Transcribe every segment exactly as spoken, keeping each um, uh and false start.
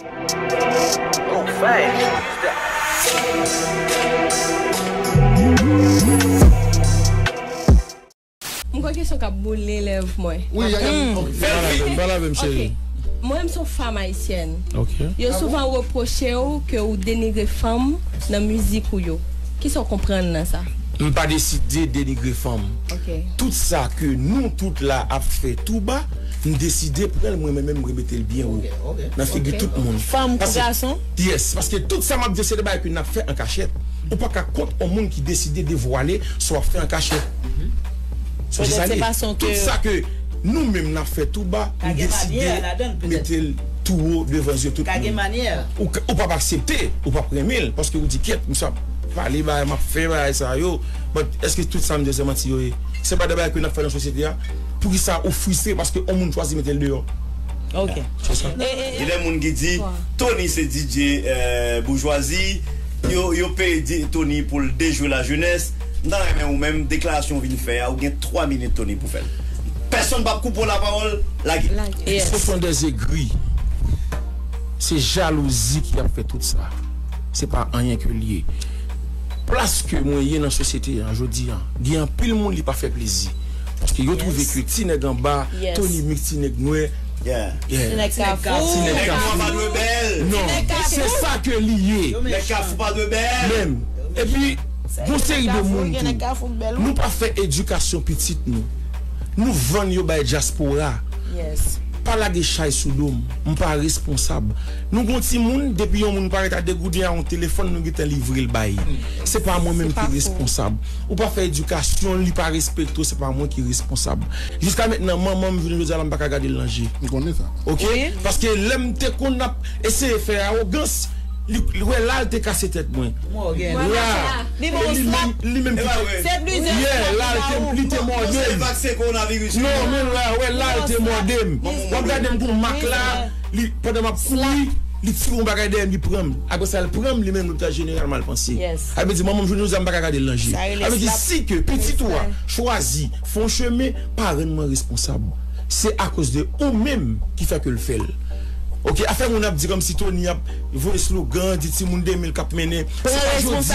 M kwè kesyon k ap boule lèv mwen. Wi, y a, y a, ok. Pa lave m, pa lave m, cheri. Ok. Mwen, m se yon fanm ayisyèn. Ok. Yo souvan repwoche w ke w denigre fanm nan mizik ou yo. Kisa w konprann nan sa? M pa deside denigre fanm. Ok. Tout sa ke nou tout la ap fè tou ba, m deside pran l mwen menm, m remete l byen wo. Ok, ok. Nan figi tout moun. Fanm kou gason? Yes, paske tout sa m ap di se de bagay ke n ap fè an kachèt. Ou pa ka kont yon moun ki deside devwale sa w ap fè an kachèt. Se sa l ye. Tout sa ke nou menm n ap fè tou ba, nou deside mete l tou wo devan zye tout moun. Ou, ou p ap aksepte, ou p ap renmen l, paske ou di, "Kyèt, misye ap pale bagay, m ap fè bagay sa yo." But èske tout sa m di yo se manti yo ye? Se pa de bagay ke n ap fè nan sosyete a? Poukisa ou fristre paske yon moun chwazi mete l deyò? Ok. Se sa. Gen de moun ki di, Tony se D J, euh, boujwazi, yo, yo peye di-, Tony pou l dejwe lajenès. M ta renmen ou menm, deklarasyon w vin fè a, ou gen twa minit, Tony, pou fè l. Pèsonn p ap koupe w lapawòl, lage. Ce sont des aigris. Se jalouzi ki ap fè tout sa. Se pa anyen ke l ye. Plas ke mwen ye nan sosyete a jodi a, gen anpil moun li pa fè plezi. Paske yo twouve ke ti nèg anba, Tony Mix, ti nèg nwè, Yeah. Ti nèg Kafou. Ti nèg Kafou. Nèg nwa pa dwe bèl. Non, se sa ke li ye. Nèg Kafou pa dwe bèl. Menm. Epi, gon seri de moun tou. Nou pa fè edikasyon pitit nou. Nou vann yo bay dyaspora. Pa lage chay sou do m. M pa responsab. Nou gon timoun, depi yon moun parèt a de gouden a yon telefòn, nou gentan livre l bay. Se pa mwen menm ki responsab. Ou pa fè edikasyon, li pa respekte w, se pa mwen ki responsab. Jiska mentnan, manman m, jounen jodi a la, m pa ka gade l nan je. M konnen sa. Ok? Paske lè m te konn ap eseye fè awogans, li, li wè la l te kase tèt mwen. La, li menm, li menm ki te, yeah, la l te, li te mòde m. Non, men la, wè la l te mòde m. W ap gade m gon mak la, li, pandan m ap kouri, li tire yon bagay dèyè m, li pran m. Apre sa, l pran m, li mennen m lopital jeneral Malpanse. Sa vle di, manman m, jounen jodi a, m pa ka gade l nan je. Sa vle di, si ke pitit ou a chwazi fè yon chemen, pa rann mwen responsab. Se akoz de ou menm ki fè ke l fè l. Ok, afè moun ap di kòmsi Tony ap voye slogan, di timoun de mil k ap mennen. Se pa jodi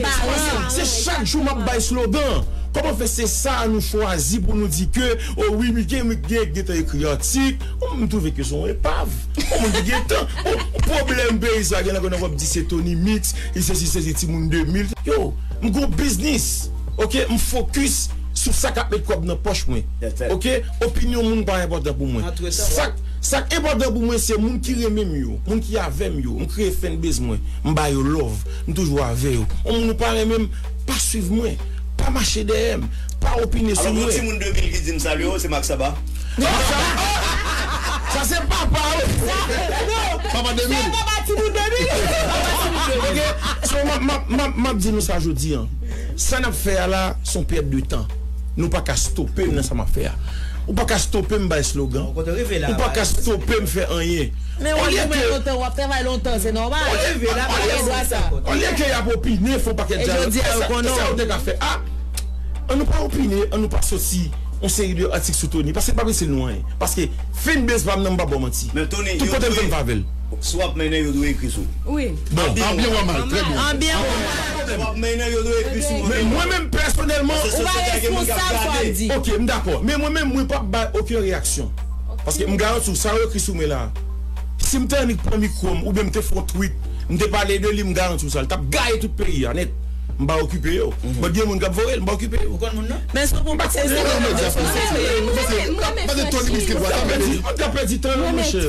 a. Se chak jou m ap bay slogan. Kòman fè se sa nou chwazi pou nou di ke, o wi, mi gen, mi gen, gentan ekri atik, m twouve ke se yon epav. Yon moun ki gentan, yon pwoblèm peyi sa gen la, kounye a w ap di se Tony Mix, li sesi, sesi, timoun de mil. Yo, m gon biznis. Ok, m fokis sou sa k ap met kòb nan pòch mwen. Ok, opinyon moun pa enpòtan pou mwen. Sa, sa k enpòtan pou mwen, se moun ki renmen m yo, moun ki avè m yo. M kreye fanbase mwen, m ba yo love, m toujou avè yo. Yon moun ou pa renmen m, pa swiv mwen, pa mache dèyè m, pa opine sou mwen. Alò, gon timoun de mil ki di m salye w, se Max Saba. Sa se papa w. Papa de mil. Se papa timoun de mil. Ok. So, m ap, m ap, m ap, m ap di nou sa jodi a. Sa n ap fè a la, se yon pèt de tan. Nou pa ka stope m nan sa m ap fè a. Ou pa ka stope m bay slogan. Ou pa ka stope m fè anyen. Men w ap goumen lontan, w ap travay lontan, se nòmal. Olye ke y ap opine, fè yon pakèt djab. E sa yo te ka fè. A, Ann nou pa opine, ann nou pa soti yon seri de atik sou Tony, paske l pa pase nou anyen. Paske fanbase pa m nan, m pa ba w manti. Tout kote m fè m pa avè l. Si w ap mennen, yo dwe ekri sou ou. Wi. Bon. An byen ou an mal, trè byen. An byen ou an mal. Si w ap mennen, yo dwe ekri sou ou. Men mwen menm pèsonèlman, ou pa responsab sa w ap di. Ok, m dakò. Men mwen menm, mwen p ap bay okenn reyaksyon. Paske m garanti w, sa yo ekri sou mwen la, si m te annik pran mikwo m, oubyen m te fè yon tweet, m te pale de li, m garanti w sa, l t ap gaye tout peyi a nèt. M pa okipe yo. But gen moun k ap voye l, m pa okipe yo. Ou konn moun nan? Men si w pran pase, se nou menm ki responsab. Paske Tony Mix ki dwa ta pèdi, ou ta pèdi tan, monchè.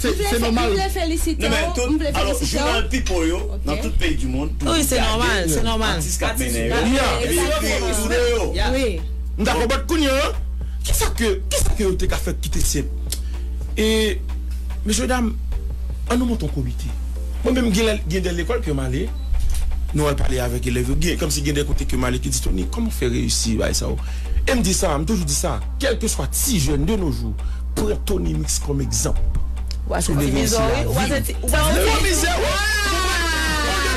Se nòmal. M vle felisite w, m vle felisite w. Jounal People yo, nan tout peyi di mond, wi, se nòmal, se nòmal. Atis k ap mennen yo. Epi yo ekri tou de yo. Wi. M dakò, but kounye a, kisa ke, kisa ke yo te ka fè ki te senp? E, mesye dam, ann nou monte yon komite. Mwen menm, gen lè, gen de lekòl ke m ale, nou al pale avèk elèv yo, gen, kòmsi gen de kote ke m ale ki di, "Tony, kòman w fè reyisi bagay sa yo?" E m di sa, m toujou di sa, kèlkeswa ti jèn de nos jours, pran Tony Mix kòm egzanp. Ou pa santi mizè, wi. Ou pa santi, ou pa santi mizè, wi.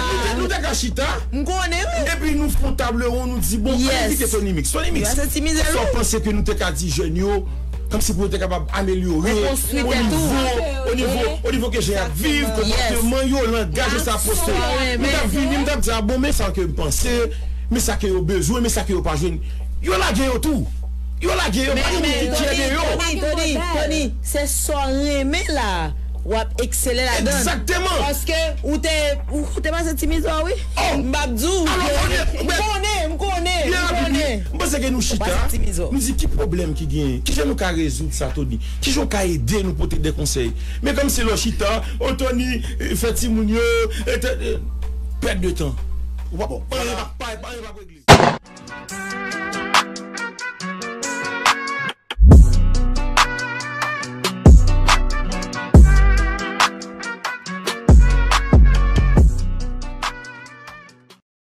Nou te, nou te ka chita. M konnen, wi. Epi nou fè yon table ronde, nou di, "Bon, ann envite Tony Mix." Tony Mix, sa w panse ke nou te ka di jèn yo, kòmsi pou yo te kapab amelyore o nivo, o nivo nivo ke jan y ap viv, konpòteman yo, langaj yo, sa poste. M t ap vini, m t ap di, a bon, men sa ke m panse, men sa ke yo bezwen, men sa ke yo pa jwenn. Yo lage yo tou. Yo lage yo, pa gen moun ki tyè de yo. Tony, Tony, Tony, se sa w renmen la. W ap eksele ladan. Egzakteman. Paske ou te, ou te pase ti mizè, wi. M p ap di w. M konnen, m konnen, m konnen. M panse ke nou chita, nou di ki pwoblèm ki genyen, kijan nou ka rezoud sa, Tony, kijan w ka ede nou pote de konsèy. Men kòmsi lè w chita, o Tony, fè timoun yo, pèt de tan. Ou pa, pa, pa, pa, pa, pa regle.